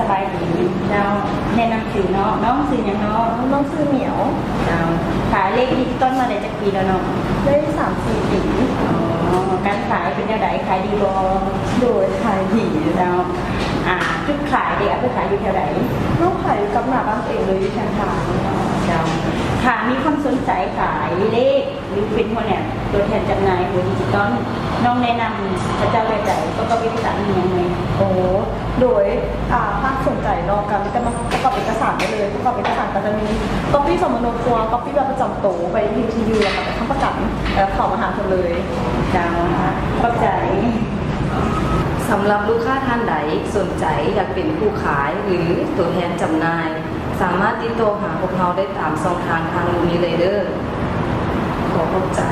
ສະບາຍດີເຈົ້າ. ແນະນຳຊື່ເນາະ. ນ້ອງຊື່ຫຍັງເນາະ? ນ້ອງຊື່ໝຽວ. ເຈົ້າ. ຂາຍເລກດິຈິຕອນມາໄດ້ຈັກປີແລ້ວເນາະ? ໄດ້ສາມສີ່ປີ. ອໍ ການຂາຍເປັນແນວໃດ? ຂາຍດີບໍ່? ໂດຍ ຂາຍດີ. ເຈົ້າ. ອາ ຈຸດຂາຍເດ ເອົາໄປຂາຍຢູ່ແຖວໃດ? ນ້ອງຂາຍຢູ່ກັບໜ້າບ້ານຕົວເອງເລີຍ ຢູ່ແຄມທາງ. ເຈົ້າ. ຖ້າມີຄົນສົນໃຈຂາຍເລກ ຫຼືເປັນຫົວໜ້າຕົວແທນຈຳໜ່າຍຫົວດິຈິຕອນ ນ້ອງແນະນຳເຂົາເຈົ້າແບບໃດ? ປະກອບເອກະສານອີ່ຫຍັງແດ່? ໂອ້ ໂດຍ ອາ ຫາກສົນໃຈເນາະ ກະມີແຕ່ມາປະກອບເອກະສານໄດ້ເລີຍ. ປະກອບເອກະສານກະຈະມີ ກັອບປີ້ສຳມະໂນຄົວ, ກັອບປີ້ບັດປະຈຳໂຕ, ໃບ ຢູທີຢູ ແລ້ວກະໃບຄ້ຳປະກັນ ແລ້ວເຂົ້າມາຫາເພິ່ນເລີຍ. ເຈົ້າ. ຂອບໃຈ. ສຳລັບລູກຄ້າທ່ານໃດສົນໃຈຢາກເປັນຜູ້ຂາຍ ຫຼື ຕົວແທນຈຳໜ່າຍ ສາມາດຕິດຕໍ່ຫາພວກເຮົາໄດ້ຕາມຊ່ອງທາງທາງລຸ່ມນີ້ເລີຍເດີ້. ຂໍຂອບໃຈ.